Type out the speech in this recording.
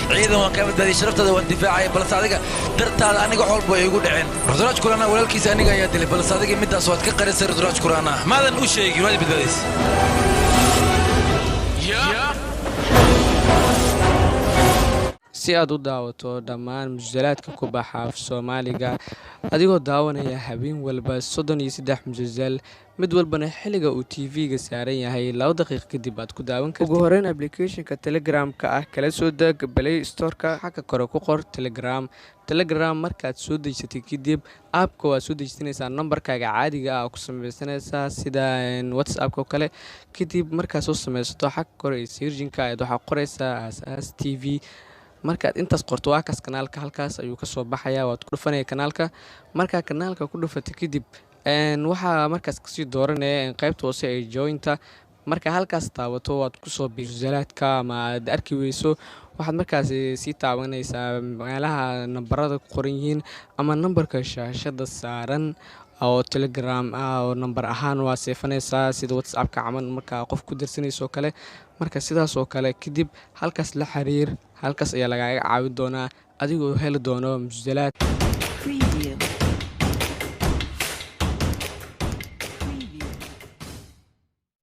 Ciidan waan kaa badbaadiyey, sharaftaada waan difaacaya, balse adiga dartaada aniga wax walba way igu dhaceen. Rudraaj Kurana walaalkiisa aniga ayaa dilay, balse adiga middaas waad ka qarisay. Rudraaj Kurana maadan u sheegin, waad i badbaadisay. Si aad u daawato dhammaan musalsalaadka ku baxa af Soomaaliga, adigoo daawanaya habeen walba 33 musalsal, mid walbana xilliga uu TV-ga saaran yahay 2 daqiiqo kadib aad ku daawan kartid. Ugu horeyn, applicationka Telegramka ah kala soo deg Play Storeka. Xagga kore ku qor Telegram. Telegram markaad soo dejisatay kadib, appka waad soo dejisanaysaa, nambarkaaga caadiga ah ku sameysanaysaa sida WhatsAppka oo kale. Kadib markaad soo sameysato, xagga kore ee searchinka ayaad waxaa qoraysaa Aasaas TV. Markaad intaas qorto, waa kaas kanaalka, halkaas ayuu kasoo baxayaa. Waad ku dhufanaya kanaalka. Markaa kanaalka ku dhufatay kadib, waxaa markaas kasii dooranaya qaybta hoose ee jointa. Marka halkaas taabato, waad kusoo bimusalsalaadka ama aad arki weyso, waxaad markaas sii taabanaysaa meelaha nambarada ku qoran yihiin ama nambarka shaashada saaran oo Telegram ah, oo nambar ahaan waa seefanaysaa sida WhatsAppka camal markaa qof ku dirsanayso oo kale. Marka sidaas oo kale kadib halkaas la xiriir, halkaas ayaa lagaaga caawin doonaa adigoo heli doono musalsalaad. Preview.